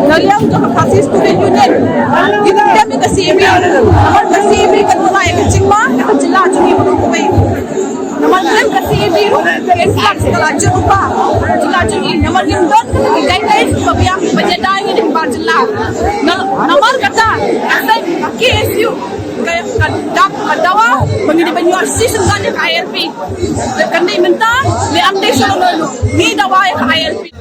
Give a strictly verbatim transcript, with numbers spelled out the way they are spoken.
Na liang jong ka Khasi Student Union, ngi kyntem ïa ka C A B. Namar ka C A B kan wanrah ïa ka jingma ïa ka jylla jong ngi baroh kawei. Namar khlem ka C A B ruh, ka jylla ka la jur ruh ka jylla jong ngi. Namar ngim don kata ka guidelines ba biang ban ïada ïa ngi da ki bar jylla. Na, namar kata, ka seng ka K S U ka, ka da, ka dawa ba ngi dei ban ïoh shisien ïa ka I L P. Te kane mynta, ne am dei shalor ngi dawa ïa ka I L P.